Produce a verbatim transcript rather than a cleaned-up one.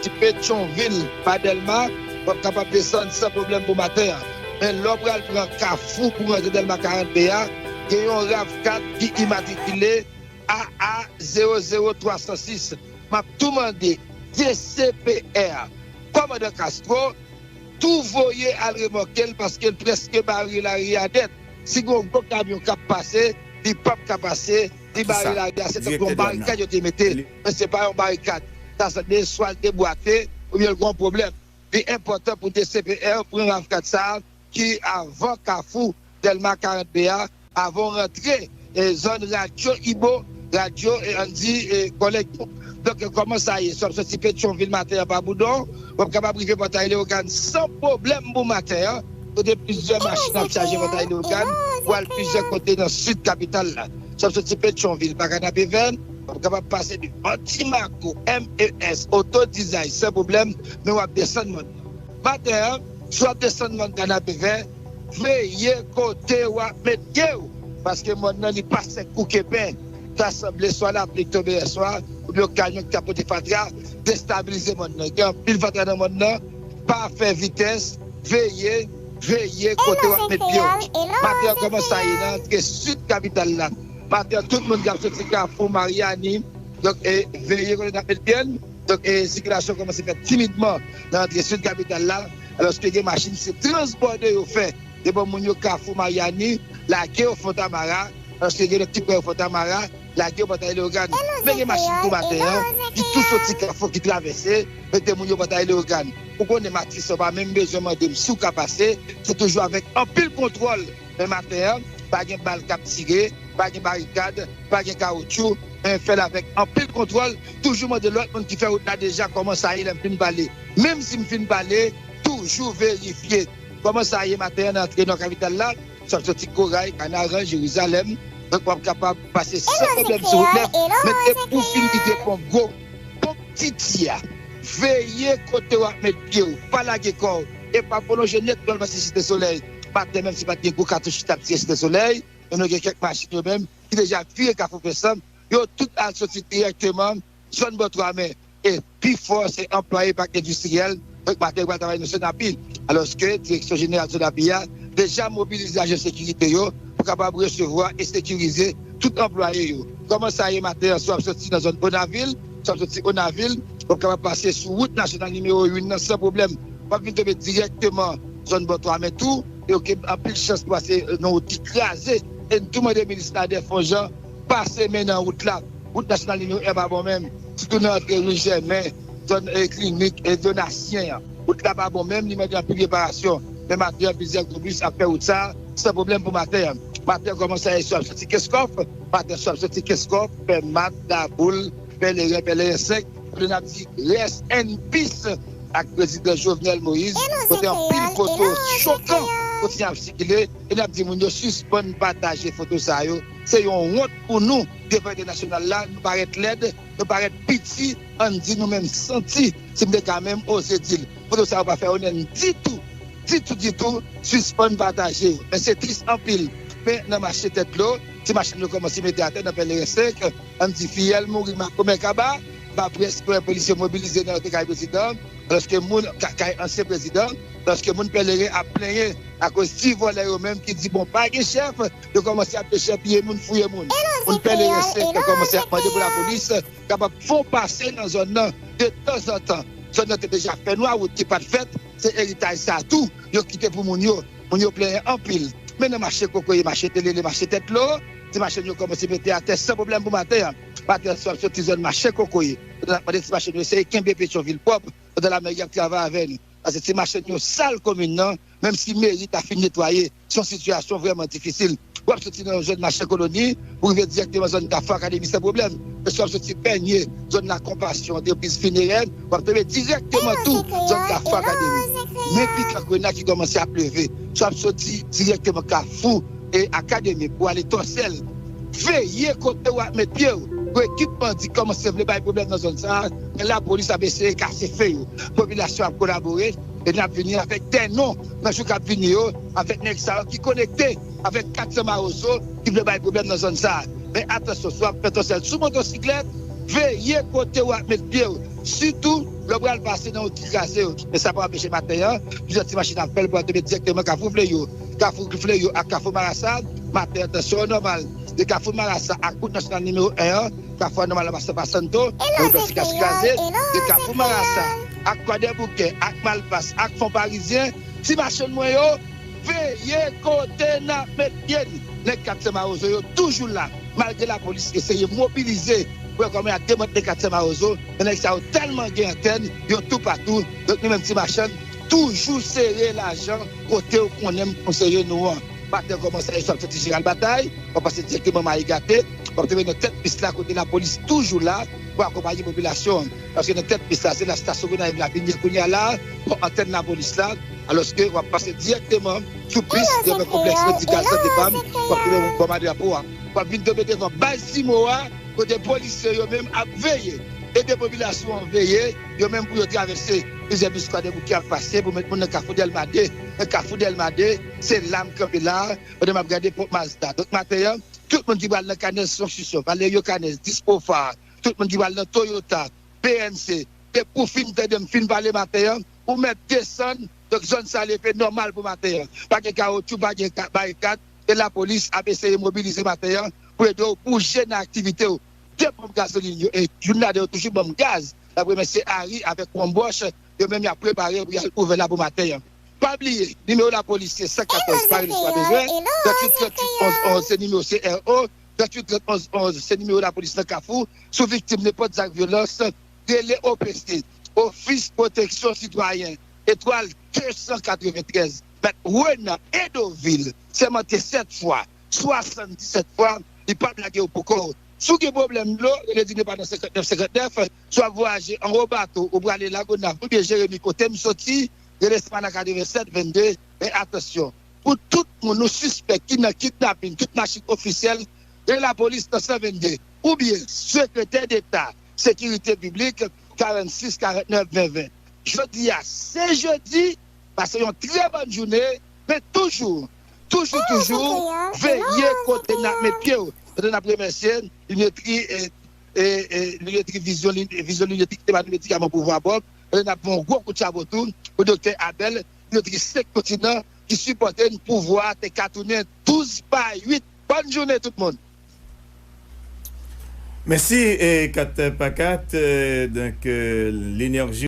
Ti Petyonvil pa Dèlma, w ap kapab desann san pwoblèm pou maten an. Men lè w pral pran Kafou pou rantre Dèlma karant B a, gen yon rav kat ki imatrikile A A zewo zewo twa san sis. M ap tou mande D C P R, kòmandan Castro, tou voye al remòke l paske l prèske bare lari a nèt. Si gen yon gwo kamyon k ap pase, li p ap ka pase, li bare lari a, se tankou yon barikad yo te mete. Men se pa yon barikad. Sa sanble swa l debwate oubyen l gen yon pwoblèm. Li enpòtan pou D C P R pran rav kat sa a ki avan Kafou Dèlma karant B a, avan w rantre e zòn radyo Ibo, radyo e ann di e kòlèg yo. Donk, kòman sa ye? Si w ap soti Petyonvil maten an pa Boudon, w ap kapab rive Pòtay Leyogàn san pwoblèm pou maten an. Kote plizyè machin ap chaje Pòtay Leyogàn pou al plizyè kote nan sid kapital la. Si w ap soti Petyonvil pa Kanapevè, w ap kapab pase devan Timaco M E S Auto Design san pwoblèm, men w ap desann mòn nan. Maten an, si w ap desann mòn Kanapevè, veye kote w ap met pye w, paske mòn nan li pa sèk kou kepen. Ta sanble swa lapli k tonbe yèswa, oubyen yon kamyon ki t ap pote fatra destabilize mòn nan. Gen anpil fatra nan mòn nan, pa fè vitès, veye, veye kote w ap met pye w. Maten an, kòman sa ye nan antre sid kapital la? Maten an, tout moun k ap soti Kafou Maryani, donk, e, veye kote n ap met pye n. Donk, e, sikilasyon kòmanse fèt timidman nan antre sid kapital la, alòske gen machin se transbòde yo fè. Depi moun yo Kafou Maryani, lage yo Fontamara, alòske gen lòt ki pran yo Fontamara, lage yo Pòtay Leyogàn. Men gen machin tou maten an ki tou soti Kafou, ki travèse, mete moun yo Pòtay Leyogàn. Ou konnen Matisan, w pa menm bezwen mande m si w ka pase, se toujou avèk anpil kontwòl. Men maten an, pa gen bal k ap tire, pa gen barikad, pa gen kawoutchou, men fè l avèk anpil kontwòl. Toujou mande lòt moun ki fè wout la deja kòman sa ye lè m fin pale. Menm si m fin pale, toujou verifye. Kòman sa ye maten an nan antre nò kapital la? Si w ap soti Koray, Kanaran, Jerizalèm, donk w ap kapab pase san pwoblèm sou wout nèf, men depi w fin kite pon gwo, pon piti a, veye kote w ap met pye w, pa lage kò w, e pa pwolonje nèt pou al pase Site Solèy. Maten, menm si pa t gen gwo katouch ki t ap tire Site Solèy, men nou gen kèk machin yo menm ki deja vire Kafou Pèsanm, yo tout al soti dirèkteman zòn bò Twa Men. E pi fò se anplwaye pak endistriyèl, donk maten yo pral travay nan Sonapi, alòske Direksyon Jeneral Sonapi a deja mobilize ajan sekirite yo pou kapab resevwa e sekirize tout anplwaye yo. Kòman sa ye maten an? Si w ap soti nan zòn Onavil, si w ap soti Onavil, w ap kapab pase sou wout nasyonal nimewo uit nan san pwoblèm. W ap vin tonbe dirèkteman zòn bò Twa Men tou, e yo gen anpil chans pou pase nan wout ki kraze. E n tou mande minis la de fon jan pase men nan wout la. Wout nasyonal nimewo en pa bon menm, sitou nan antre ri Jèmen, zòn, e, klinik, e, Donasyen an. Wout la pa bon menm, li mande anpil reparasyon. Men maten an, plizyè gwo bis ap fè wout sa a san pwoblèm pou maten an. Maten an, kòman sa ye? Si w ap soti Kenskòf, maten an, si w ap soti Kenskòf, Pèmat, Laboul, Pèleren, Pèleren senk, kote n ap di rest in peace ak prezidan Jovenel Moïse, kote anpil foto chokan kontinye ap sikile, e n ap di moun yo sispann pataje foto sa yo. Se yon wont pou nou devan entènasyonal la, nou parèt lèd, nou parèt piti, ann di nou menm santi, si m te ka menm oze di l. Foto sa yo pa fè onè n ditou, ditou, ditou, sispann pataje yo. Men se tris anpil. Men nan mache Tèt Dlo, ti machin yo kòmanse mete atè nan Pèleren senk, ann di Fiyèl mouri, makomè kaba, pa prèske wè polis yo mobilize nan kote kay prezidan, lòske moun, ka-, kay ansyen prezidan, lòske moun Pèleren ap plenyen akoz ti vòlè yo menm ki di, bon, pa gen chèf, yo kòmanse ap dechèpiye moun, fouye moun. Moun Pèleren senk yo kòmanse ap mande pou lapolis kapab fè yon pase nan zòn nan de tanzantan. Zòn nan te deja fè nwa, wout ki pa t fèt, se eritaj sa a tou yo kite pou moun yo. Moun yo plenyen anpil. Men nan mache Kokoye, mache Telele, mache Tèt Dlo, ti machin yo kòmanse mete atè san pwoblèm pou maten an. Maten an, si w ap soti zòn mache Kokoye, n ap mande ti machin yo eseye kenbe Petyonvil pwòp, pandan lamèri ap travay avè nou. Paske ti machin yo sal komin nan, menm si meri ta fin netwaye, se yon sitiyasyon vrèman difisil. W ap soti nan yon zòn mache Koloni, pou rive dirèkteman zòn Kafou Akademi san pwoblèm. Men si w ap soti Pènye, zòn Lakonpasyon, antrepriz finerè, w ap tonbe dirèkteman tou zòn Kafou Akademi. Men pikan grenad ki kòmanse ap leve. Si w ap soti dirèkteman Kafou e Akademi pou ale Tòsèl, veye kote w ap met pye w. Gwo ekip bandi kòmanse vle bay pwoblèm nan zòn sa a, men lapolis ap eseye kase fen yo. Popilasyon ap kolabore, e n ap vini avèk de non nan jou k ap vini yo, avèk nèg sa yo ki konekte avèk kat san Mawozo ki vle bay pwoblèm nan zòn sa a. Men atansyon, si w ap fè Tòsèl sou motosiklèt, Veye kote w ap met pye w. Sitou lè w pral pase nan wout ki kraze yo. Men sa pa anpeche maten an, plizyè ti machin ap fè l pou al tonbe dirèkteman Kafou Fleyo. Kafou Fleyo ak Kafou Marasa, maten an tansyon an nòmal. De Kafou Marasa ak wout nasyonal nimewo en an, Kafou a nòmal anba Santo, nan wout Las Vegas kraze. De Kafou Marasa ak Kwadèboukè ak Malpas ak Fon Parizyen, ti machann mwen yo, veye kote n ap met pye n. Nèg kat sè Mawozo yo toujou la, malgre lapolis eseye mobilize pou wè kòman y a demantele kat sè Mawozo, men nèg sa yo tèlman gen antèn, yo toupatou. Donk nou menm ti machann, toujou sere lajan kote w konnen m konseye nou an. Maten kòmanse, sòti Jeneral Batay, w ap pase dirèkteman Mayi Gate, w ap twouve nan tèt pis la kote lapolis toujou la pou akonpaye popilasyon an. Paske nan tèt pis la, se la estasyon Gonayiv la vin ye kounye a la, bò antèn lapolis la, alòske w ap pase dirèkteman sou pis devan konplèks medikal Sante Pam, w ap twouve bò madrapo a. W ap vin tonbe devan baz Simo a, kote polisye yo menm ap veye, ede popilasyon an veye, yo menm pou yo travèse. Plizyè bis Kwadèboukè ap pase pou met moun nan Kafou Dèlma de. Nan Kafou Dèlma de, se la m kanpe la, pandan m ap gade ponp Mazda. Donk maten an, tout moun ki pral nan Kanèz Konstriksyon, Valerio Kanèz, Dispofa, tout moun ki pral nan Toyota, P N C, depi w fin tande m fin pale maten an, ou mèt desann. Donk zòn sa lefe nòmal pou maten an. Pa gen kawotchou, pa gen ka- barikad, e lapolis ap eseye mobilize maten an pou ede w bouje nan aktivite w. De ponp gazolin yo, e youn ladan yo toujou ban m gaz. N ap remèsye Ari avèk Wonbòch, yo menm y ap prepare pou y al ouvè la pou maten an. Pa bliye, nimewo lapolis se san katòz, pa rele si w pa bezwen, tranntuit tranntuit onz onz se nimewo C R O, tranntuit trant onz onz se nimewo lapolis nan Kafou. Si w viktim nenpòt zak vyolans, rele O P C, Ofis Pwoteksyon Sitwayen, etwal de san katreventrèz. Mèt Renan Edovil, sèmante sèt fwa, swasanndisèt fwa, li p ap lage w pou kò w. Si w gen pwoblèm dlo, rele Dinepa nan senkantnèf senkantnèf. Si w ap vwayaje anwo bato, ou prale Lagonav oubyen Jeremi kote m soti, rele Samana katrevennsèt vennde. Men atansyon, pou tout moun ou sispèk ki nan kidnapin tout machin ofisyèl, rele lapolis nan san vennde, oubyen Sekretè Deta Sekirite Piblik, karannsis karannèf ven ven. Jodi a, se jedi, pase yon trè bòn jounen, men toujou, toujou, toujou, veye kote n ap met pye w. Pandan n ap remèsye Linetri, e, e, e, Linetri Vizyon, Vizyon Linetri ki te ba nou medikaman pou vwa bòb, pandan n ap fè yon gwo kout chapo tou pou Doktè Abèl, Linetri Senk Kontinan, ki sipòte n pou vwa a te ka tounen douz pa uit. Bòn jounen tout moun. Mèsi, e, kat pa kat, e, donk, e, Linèji